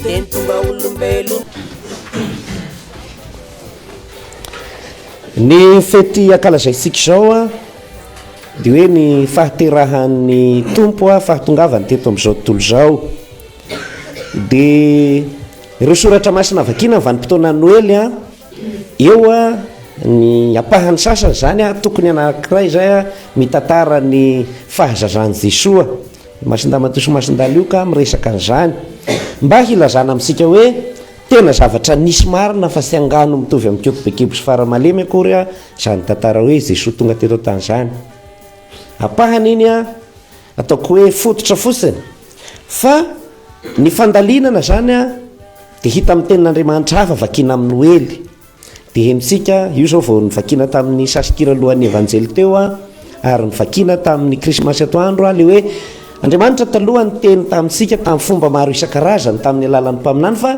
Teny tonga olombelona. Ny fety ankalazaintsika izao dia hoe ny fahaterahan'ny Tompo, fahatongavany teto amin'izao tontolo izao. Dia ireo soratra masina vakiana amin'ny vanim-potoana Noely, eo ny ampahany sasany izany, tokony anankiray izay mitantara ny fahazazan'i Jesoa. Masindahy Matio sy Masindahy Lioka miresaka an'izany mba hilazana amintsika hoe tena zavatra nisy marina fa tsy angano mitovy amin'i Koto Bekibo sy Fara Malemy akory izany tantara hoe Jesoa tonga teto an-tany izany. Ampahany iny ataoko hoe fototra fotsiny fa ny fandalinana izany dia hita amin'ny tenin'Andriamanitra hafa vakiana amin'ny Noely. Dia henontsika, io izao vao novakiana tamin'ny sasikira alohan'ny Evanjely teo ary novakiana tamin'ny Krismasy atoandro ilay hoe Andriamanitra taloha niteny tamintsika tamin'ny fomba maro isan-karazany tamin'ny alalan'ny mpaminany fa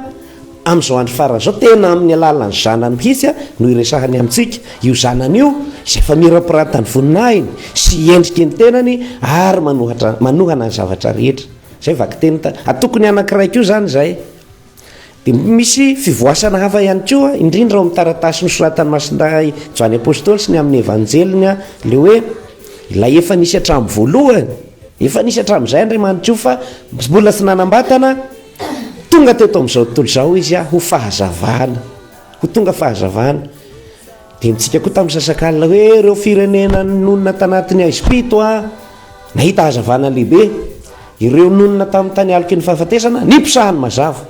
amin'izao andro farany izao tena amin'ny alalan'ny Zanany mihitsy no iresahany amintsika. Io Zanany io izay famirapiratany voninahiny sy endriky ny tenany ary manohatra manohana ny zavatra rehetra. Izay vakiteny ta, atokony anankiray koa izany izay. Dia misy fivoasana hafa ihany koa, indrindra ao amin'ny taratasy nosoratan'i Masindahy Joany Apostoly sy ny amin'ny Evanjeliny, ilay hoe ilay efa nisy hatramin'ny voalohany, efa nisy hatramin'izay Andriamanitra io fa mbola tsy nanam-batana, tonga teto amin'izao tontolo izao izy ho fahazavana, ho tonga fahazavana. Dia nitsika koa tamin'ny sasakalina hoe ireo firenena nonina tanatin'ny haizim-pito nahita hazavana lehibe, ireo nonina tamin'ny tany aloky ny fahafatesana niposahan'ny mazava.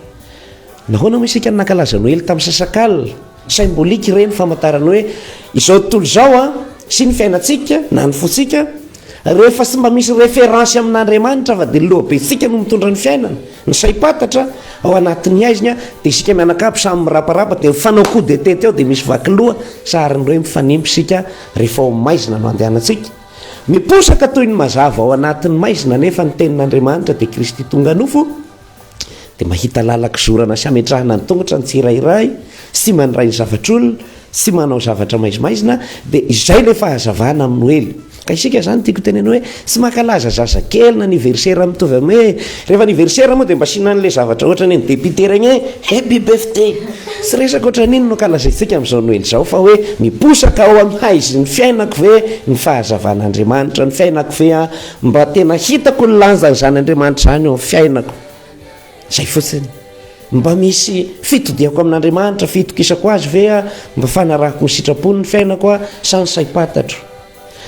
Nahoana moa isika no nankalaza Noely tamin'ny sasakalina? Symbolique ireny famantarana hoe izao tontolo izao sy ny fiainantsika na ny fontsika rehefa tsy mba misy référence amin'Andriamanitra fa dia ny lohabentsika no mitondra ny fiainana. Ny saim-pantatra ao anatin'ny haizina dia isika mianakavy samy miraparapa dia mifanao coup de tête ao dia misy vaky loha sarin'ny hoe mifanimpy isika rehefa ao maizina no andehanantsika. Miposaka toy ny mazava ao anatin'ny maizina anefa ny tenin'Andriamanitra dia Kristy tonga nofo dia mahita lalan-kizorana sy hametrahana ny tongotra ny tsirairay sy mandray ny zavatr'olona sy manao zavatra maizimaizina dia izay ilay fahazavana amin'ny Noely. Ka isika izany tiako tenena hoe tsy mankalaza zazakely na anniversaire mitovy amin'ny hoe rehefa anniversaire moa dia mba asiana an'ilay zavatra ohatran'iny député ireny hoe happy birthday. Tsy resaka ohatran'iny no ankalazaintsika amin'izao Noely izao fa hoe miposaka ao amin'ny haizin'ny fiainako ve ny fahazavan'Andriamanitra, ny fiainako ve an mba tena hitako ny lanjan'izany Andriamanitra izany eo amin'ny fiainako. Izay fotsiny. Mba misy fitodihako amin'Andriamanitra, fitokisako Azy ve aho, mba fanarahako ny sitrapony ny fiainako aho, sa ny saim-pantatro?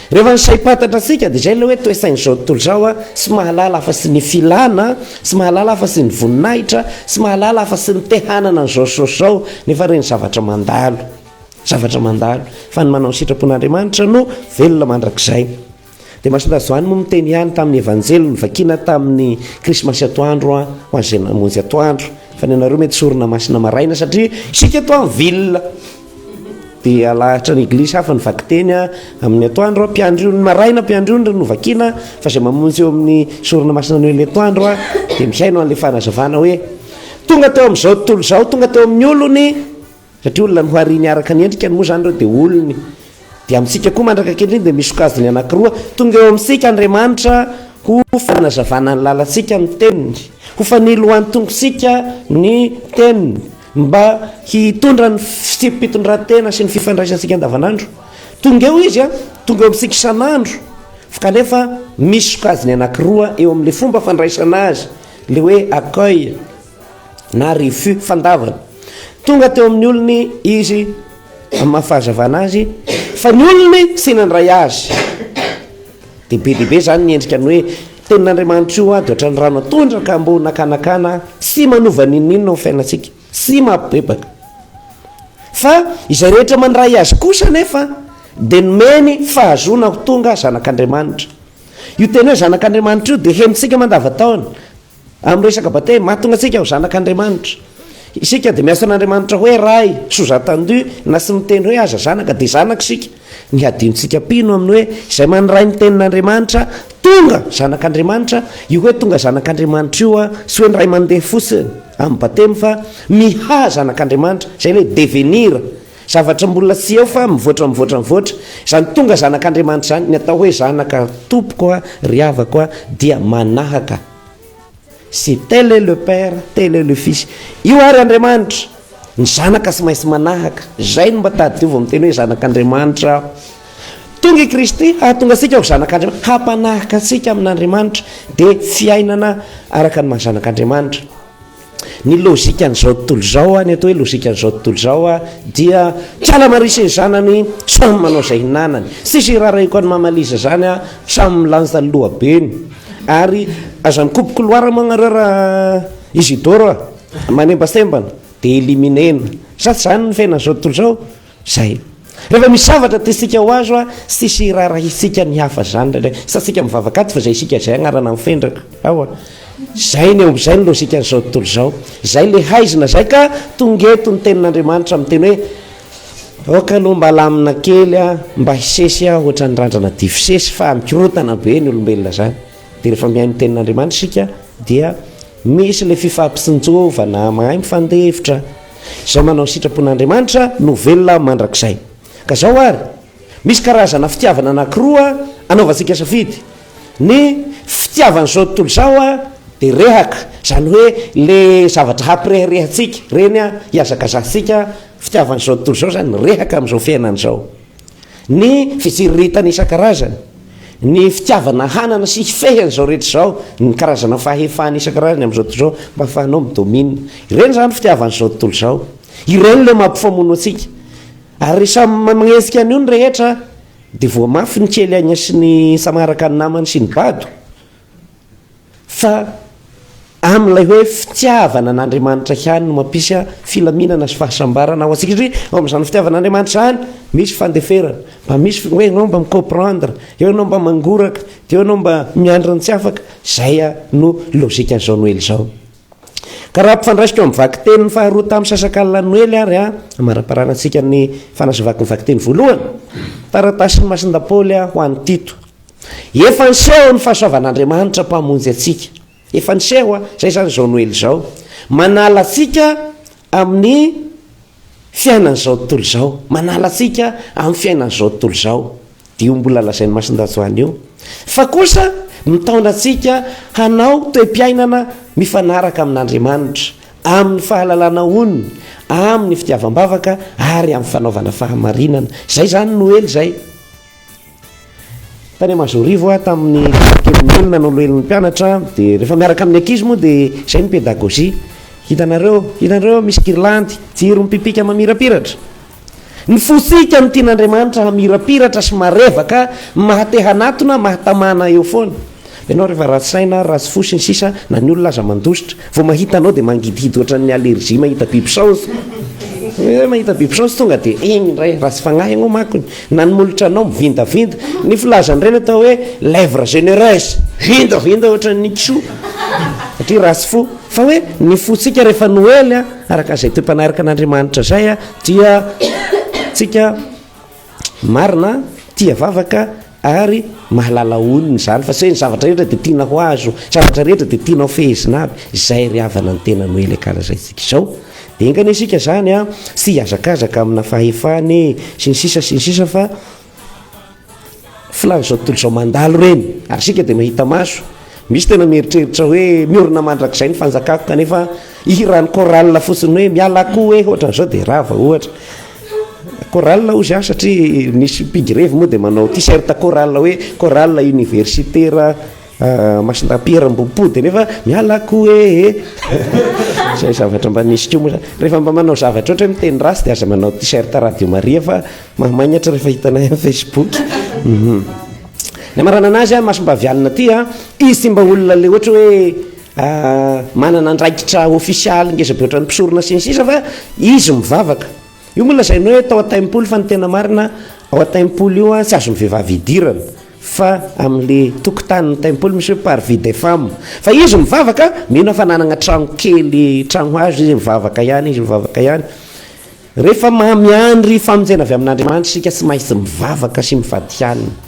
Rehefa ny saim-pantatra antsika dia izay ilay hoe toe-tsain'izao tontolo izao, tsy mahalala afa-tsy ny filana, tsy mahalala afa-tsy ny voninahitra, tsy mahalala afa-tsy ny te hanana an'izao sy izao sy izao, nefa ireny zavatra mandalo. Zavatra mandalo. Fa ny manao ny sitrapon'Andriamanitra no velona mandrakizay. Dia Masindahy Joany moa miteny ihany tamin'ny Evanjely novakiana tamin'ny Krismasy atoandro an, ho an'izay namonjy atoandro, fa ny anareo mety sorona masina maraina satria isika eto en ville. Dia alahatra ny eglizy hafa ny vakiteny amin'ny atoandro, mpiandry io ny maraina, mpiandry io no novakiana, fa izay mamonjy eo amin'ny sorona masina Noely atoandro dia mihaino an'ilay fanazavana hoe tonga teo amin'izao tontolo izao, tonga teo amin'ny olony Satria olona nohariany araka ny endrikany moa izany ireo dia olony. Dia amintsika koa mandraka ankehitriny dia misy sokajiny anankiroa. Tonga eo amintsika Andriamanitra ho fanazavana ny lalantsika ny teniny, ho fanilo ho an'ny tongotsika ny teniny, mba hitondra ny fitsipi-pitondran-tena sy ny fifandraisantsika andavanandro. Tonga eo Izy, tonga eo amintsika isan'andro, kanefa misy sokajiny anankiroa eo amin'ilay fomba fandraisana azy, ilay hoe accueil. na refus, fandavana. Tonga teo amin'ny olony izy amin'ny maha fahazavana azy, fa ny olony tsy nandray azy. Dia be dia be izany ny endrika ny hoe tenin'Andriamanitra io dia ohatran'ny rano atondraka ambony nakanakana, tsy manova n'inon'inona ao fiainantsika, tsy mampibebaka. Fa izay rehetra mandray azy kosa anefa dia nomeny fahazoana ho tonga zanak'Andriamanitra. Io teny hoe zanak'Andriamanitra io dia henontsika mandavantaona. Amin'ny resaka batemy, mahatonga antsika ho zanak'Andriamanitra. Isika dia miantso an'Andriamanitra hoe Ray, sous-entendu, na tsy miteny hoe aza zanaka dia zanaka isika. Ny hadinontsika mpino amin'ny hoe izay mandray ny tenin'Andriamanitra, tonga zanak'Andriamanitra, io hoe tonga zanak'Andriamanitra io tsy hoe ny ray mandeha fotsiny amin'ny batemy fa miha zanak'Andriamanitra, izay ilay devenir, zavatra mbola tsy eo fa mivoatra mivoatra mivoatra. Izany tonga zanak'Andriamanitra izany, ny atao hoe zanaka tompoko ry havako dia manahaka. Si tel est le Père, tel est le Fils. Io ary Andriamanitra. Ny zanaka tsy maintsy manahaka. Izay no mba tadidio vao miteny hoe zanak'Andriamanitra aho. Tonga i Kristy hahatonga antsika ho zanak'Andriamanitra, hampanahaka antsika amin'Andriamanitra, dia fiainana araka ny maha zanak'Andriamanitra. Ny lojikan'izao tontolo izao, ny atao hoe lojikan'izao tontolo izao dia kiala Maria sy ny zanany samy manao izay hinanany. Tsisy irarahiko an'i Mama Liza izany, samy milanja ny lohabeny. Ary aza mikopy couloir moa nareo raha Isidoro a! Manembatsembana dia éliminer-na. Sa tsy izany ny fiainan'izao tontolo izao? Zay. Rehefa misy zavatra tiantsika ho azo a, tsisy iraharahiantsika ny hafa zany indraindray. Tsy antsika mivavaka ato fa zay isika zay agnarana mifendraka ao a. Zay ny eo amizay ny logikan'izao tontolo izao. Zay le haizina zay ka tonga eto ny tenin'Andriamanitra miteny hoe aoka aloha mba alamina kely a, mba hisesy a ohatran'ny randrana difisesy fa mikorontana be ny olombelona zany. Dia rehefa mihaino ny tenin'Andriamanitra isika dia misy le fifampitsinjovana, mahay mifandefitra. Izay manao ny sitrapon'Andriamanitra no velona mandrakizay. Ka izao ary, misy karazana fitiavana anankiroa anaovantsika safidy. Ny fitiavan'izao tontolo izao dia rehaka, izany hoe le zavatra hampirehareha antsika, ireny hihazakazahantsika, fitiavan'izao tontolo izao izany, rehaka amin'izao fiainana izao. Ny fitsiriritana isan-karazany, ny fitiavana hanana sy hifehy an'izao rehetra izao, ny karazana fahefana isan-karazany amin'izao tontolo izao mba ahafahanao mi-domine. Ireny izany fitiavan'izao tontolo izao. Ireny ilay mampifamono antsika. Ary samy manenjika an'io ny rehetra dia voa mafy ny kely aina sy ny samaraka ny namany sy ny bado. Fa amin'ilay hoe fitiavana an'Andriamanitra ihany no mampisy filaminana sy fahasambarana ao antsika satria ao amin'izany fitiavana an'Andriamanitra izany misy fandeferana, mba misy hoe ianao mba mi-comprendre, eo ianao mba mangoraka, dia eo ianao mba miandry ny tsy afaka, izay no logikan'izao Noely izao. Ka raha ampifandraisiko amin'ny vakiteny faharoa tamin'ny sasakalina Noely ary a, amaraparanantsika ny fanazavako ny vakiteny voalohany, taratasin'i Masinda Paoly ho an'i Tito. Efa niseho ny fahasoavan'Andriamanitra Mpamonjy antsika. Efa niseho a! Izay izany izao Noely izao. Manala antsika amin'ny fiainan'izao tontolo izao. Manala antsika amin'ny fiainan'izao tontolo izao. Dia io mbola lazain'i Masindahy Joany io. Fa kosa mitaona antsika hanao toe-piainana mifanaraka amin'Andriamanitra, amin'ny fahalalana onony, amin'ny fitiavam-bavaka ary amin'ny fanaovana fahamarinana. Izay izany Noely izay. Tany Mahazoarivo aho tamin'ny kelin'ny olona nanao lohelin'ny mpianatra dia rehefa miaraka amin'ny ankizy moa dia izay ny pédagogie. Hitanareo, hitanareo misy girlandy, jiro mipipika mamirapiratra. Ny fontsika no tian'Andriamanitra hamirapiratra sy marevaka, maha te hanatona, maha tamana eo foana. Ianao rehefa ratsy saina, ratsy fo sy ny sisa na ny olona aza mandositra. Vao mahita anao dia mangidihidy ohatran'ny allergie mahita biby saonjo. Hoe mahita biby saonjo tonga dia iny indray, ratsy fagnahy ianao makony. Na ny molotra anao mivindavinda. Ny filazan'ireny atao hoe lèvre généreuse. Vindavinda ohatran'ny kisoa. Satria ratsy fo. Fa hoe ny fontsika rehefa Noely, araka izay toe-panaraka an'Andriamanitra izay, dia tsika marina, tia vavaka ary mahalala onony izany fa tsy hoe ny zavatra rehetra dia tiana ho azo, zavatra rehetra dia tiana ho fehezina aby, izay ry havana ny tena Noely ankalazaintsika izao. Dia enga anie isika izany an, tsy hihazakazaka amina fahefana e, sy ny sisa sy ny sisa fa Filàn'izao tontolo izao mandalo ireny, ary isika dia mahita maso. Misy tena mieritreritra hoe miorina mandrakizay ny fanjakako kanefa hiran'ny chorale fotsiny hoe miala akoho hoe ohatran'izao dia rava ohatra. Chorale hozy aho satria nisy mpigrevy moa dia manao t-shirt chorale hoe chorale universitaire Masindahy Pierre Ambohipo dia nefa miala akoho hoe e. Izay zavatra mba nisy koa moa zany. Rehefa mba manao zavatra ohatra hoe miteny ratsy dia aza manao t-shirt Radio Maria fa Mahamainatra rehefa hitanay amin'ny Facebook. Mhm. Ny amaranana azy a, masom-bavianina aty a, izy tsy mba olona le ohatra hoe ah, manana andraikitra ofisialy ngeza be ohatran'ny mpisorona sy ny sisa fa izy mivavaka. Io moa lazaina hoe tao an-tempoly fa ny tena marina ao an-tempoly io a tsy azon'ny vehivavy idirana fa amin'le tokotanin'ny tempoly misy hoe parvis des femmes. Fa izy mivavaka, mino aho fa nanana trano kely, trano hazo izy mivavaka ihany izy mivavaka ihany. Rehefa miandry famonjena avy amin'Andriamanitra isika tsy maintsy mivavaka sy mifady hanina.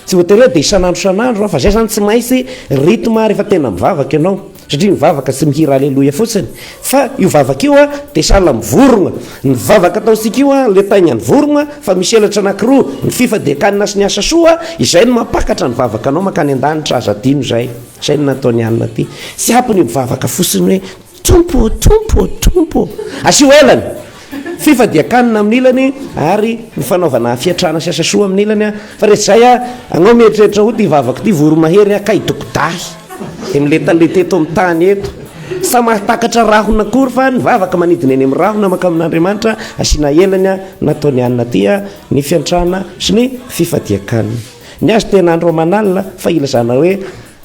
Tsy voatery hoe dia isan'andro isan'andro fa zay zany tsy maintsy rythme rehefa tena mivavaka ianao. Satria mivavaka tsy mihira aleloia fotsiny fa io vavaka io dia sahala amin'ny vorogna. Ny vavaka ataontsika io le taignan'ny vorogna fa misy elatra anankiroa, ny fifadian-kanina sy ny asa soa, izay no mampakatra ny vavakanao mankany an-danitra, aza adino izay. Izay no nataon'i Anna ity. Tsy ampy ny mivavaka fotsiny hoe, Tompo ô, Tompo ô, Tompo ô. Asio elany! Fifadian-kanina amin'ny ilany ary ny fanaovana fiantrana sy asa soa amin'ny ilany. Fa rehefa izay, agnao mieritreritra ho ty vavako ty voromahery kay dokodahy dia miletaleta eto amin'ny tany eto. Tsy mahatakatra rahona akory fa ny vavaka manidina eny amin'ny rahona mankamin'Andriamanitra asiana elany nataon'i Anna ty ny fiantrana sy ny fifadian-kanina. Ny azy tena andro aman'alina fa ilazana hoe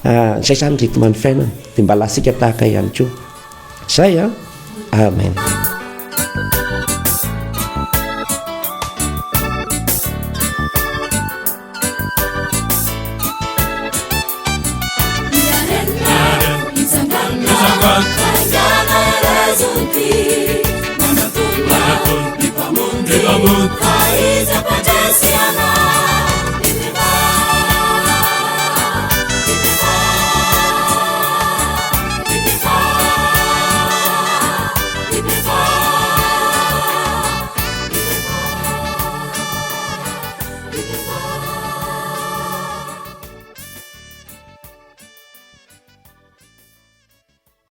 izay izany rythme ny fiainana dia mba lasika tahaka ihany koa. Zay an! Amen.